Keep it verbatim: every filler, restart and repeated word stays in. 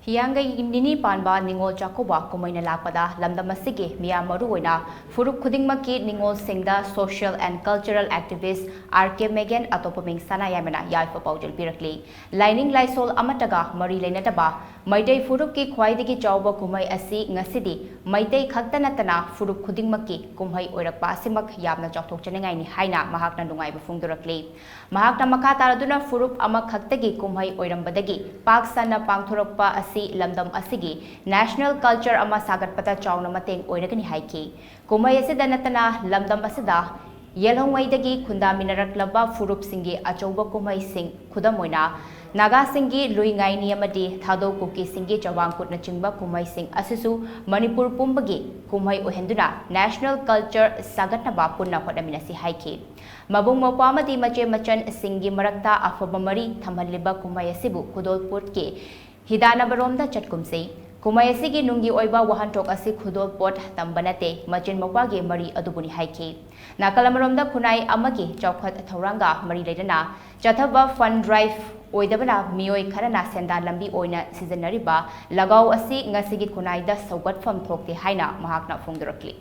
ꯍꯤꯌꯥꯡꯒꯩ ꯅꯤꯅꯤ ꯄꯥꯟꯕ ꯅꯤꯉꯣꯜ ꯆꯥꯛꯀꯧꯕ ꯀꯨꯝꯍꯩꯅ ꯂꯥꯛꯄꯗ ꯂꯝꯗꯝ ꯑꯁꯤꯒꯤ ꯃꯤꯌꯥꯝ, ꯃꯔꯨꯑꯣꯏꯅ ꯐꯨꯔꯨꯞ ꯈꯨꯗꯤꯡꯃꯛꯀꯤ ꯅꯤꯉꯣꯜꯁꯤꯡꯗ social and cultural activist R K Megan, ꯑꯇꯣꯞꯄ ꯃꯤꯡ ꯁꯅꯥꯌꯥꯏꯃꯅ ꯌꯥꯏꯐ ꯄꯥꯎꯖꯦꯜ ꯄꯤꯔꯛꯂꯤ꯫ ꯂꯥꯏꯅꯤꯡ ꯂꯥꯏꯁꯣꯜ ꯑꯃꯠꯇꯒ ꯃꯔꯤ ꯂꯩꯅꯗꯕ ꯃꯩꯇꯩ ꯐꯨꯔꯨꯞꯀꯤ ꯈ꯭ꯋꯥꯏꯗꯒꯤ ꯆꯥꯎꯕ ꯀꯨꯝꯍꯩ ꯑꯁꯤ ꯉꯁꯤꯗꯤ ꯃꯩꯇꯩ ꯈꯛꯇ ꯅꯠꯇꯅ ꯐꯨꯔꯨꯞ ꯈꯨꯗꯤꯡꯃꯛꯀꯤ ꯀꯨꯝꯍꯩ ꯑꯣꯏꯔꯛꯄ ꯑꯁꯤꯃꯛ ꯌꯥꯝꯅ ꯆꯥꯎꯊꯣꯛꯆꯅꯤꯡꯉꯥꯏꯅꯤ ꯍꯥꯏꯅ ꯃꯍꯥꯛꯅ ꯅꯨꯡꯉꯥꯏꯕ ꯐꯣꯡꯗꯣꯔꯛꯂꯤ꯫ ꯃꯍꯥꯛꯅ ꯃꯈꯥ ꯇꯥꯔꯗꯨꯅ ꯐꯨꯔꯨꯞ ꯑꯃꯈꯛꯇꯒꯤ ꯀꯨꯝꯍꯩ ꯑꯣꯏꯔꯝꯕꯗꯒꯤ ꯄꯥꯛ ꯁꯟꯅ ꯄꯥꯡꯊꯣꯔꯛꯄ ꯑꯁꯤ ꯂꯝꯗꯝ ꯑꯁꯤꯒꯤ national culture ꯑꯃ ꯁꯥꯒꯠꯄꯗ ꯆꯥꯎꯅ ꯃꯇꯦꯡ ꯑꯣꯏꯔꯒꯅꯤ ꯍꯥꯏꯈꯤ꯫ ꯀꯨꯝꯍꯩ ꯑꯁꯤꯗ ꯅꯠꯇꯅ ꯂꯝꯗꯝ ꯑꯁꯤꯗ ꯌꯦꯜꯍꯧꯉꯩꯗꯒꯤ ꯈꯨꯟꯗꯥꯃꯤꯟꯅꯔꯛꯂꯕ ꯐꯨꯔꯨꯞꯁꯤꯡꯒꯤ ꯑꯆꯧꯕ ꯀꯨꯝꯍꯩꯁꯤꯡ, ꯈꯨꯗꯝ ꯑꯣꯏꯅ ꯅꯥꯒꯥꯁꯤꯡꯒꯤ ꯂꯨꯏ ꯉꯥꯏꯅꯤ ꯑꯃꯗꯤ ꯊꯥꯗꯧ ꯀꯨꯀꯤꯁꯤꯡꯒꯤ ꯆꯋꯥꯡꯀꯨꯠꯅꯆꯤꯡꯕ ꯀꯨꯝꯍꯩꯁꯤꯡ ꯑꯁꯤꯁꯨ ꯃꯅꯤꯄꯨꯔ ꯄꯨꯝꯕꯒꯤ ꯀꯨꯝꯍꯩ ꯑꯣꯏꯍꯟꯗꯨꯅ national culture ꯁꯥꯒꯠꯅꯕ ꯄꯨꯟꯅ ꯍꯣꯠꯅꯃꯤꯟꯅꯁꯤ ꯍꯥꯏꯈꯤ꯫ ꯃꯕꯨꯡ ꯃꯧꯄ꯭ꯋꯥ ꯑꯃꯗꯤ ꯃꯆꯦ ꯃꯆꯟꯁꯤꯡꯒꯤ ꯃꯔꯛꯇ ꯑꯐꯕ ꯃꯔꯤ ꯊꯝꯍꯜꯂꯤꯕ ꯀꯨꯝꯍꯩ ꯑꯁꯤꯕꯨ ꯈꯨꯗꯣꯜꯄꯣꯠꯀꯤ ꯍꯤꯗꯥꯟꯅꯕꯔꯣꯝꯗ ꯆꯠꯀꯨꯝꯁꯤ꯫ ꯀꯨꯝꯍꯩ ꯑꯁꯤꯒꯤ ꯅꯨꯡꯒꯤ ꯑꯣꯏꯕ ꯋꯥꯍꯟꯊꯣꯛ ꯑꯁꯤ ꯈꯨꯗꯣꯜꯄꯣꯠ ꯇꯝꯕ ꯅꯠꯇꯦ, ꯃꯆꯤꯟ ꯃꯧꯄ꯭ꯋꯥꯒꯤ ꯃꯔꯤ ꯑꯗꯨꯕꯨꯅꯤ ꯍꯥꯏꯈꯤ꯫ ꯅꯥꯀꯜ ꯑꯃꯔꯣꯝꯗ ꯈꯨꯟꯅꯥꯏ ꯑꯃꯒꯤ ꯆꯥꯎꯈꯠ ꯊꯧꯔꯥꯡꯒ ꯃꯔꯤ ꯂꯩꯅꯅ ꯆꯠꯊꯕ fund drive ꯑꯣꯏꯗꯕꯅ ꯃꯤꯑꯣꯏ ꯈꯔꯅ ꯁꯦꯟꯗꯥꯟ ꯂꯝꯕꯤ ꯑꯣꯏꯅ ꯁꯤꯖꯤꯟꯅꯔꯤꯕ ꯂꯒꯥꯎ ꯑꯁꯤ ꯉꯁꯤꯒꯤ ꯈꯨꯟꯅꯥꯏꯗ ꯁꯧꯒꯠꯐꯝ ꯊꯣꯛꯇꯦ ꯍꯥꯏꯅ ꯃꯍꯥꯛꯅ ꯐꯣꯡꯗꯣꯔꯛꯂꯤ꯫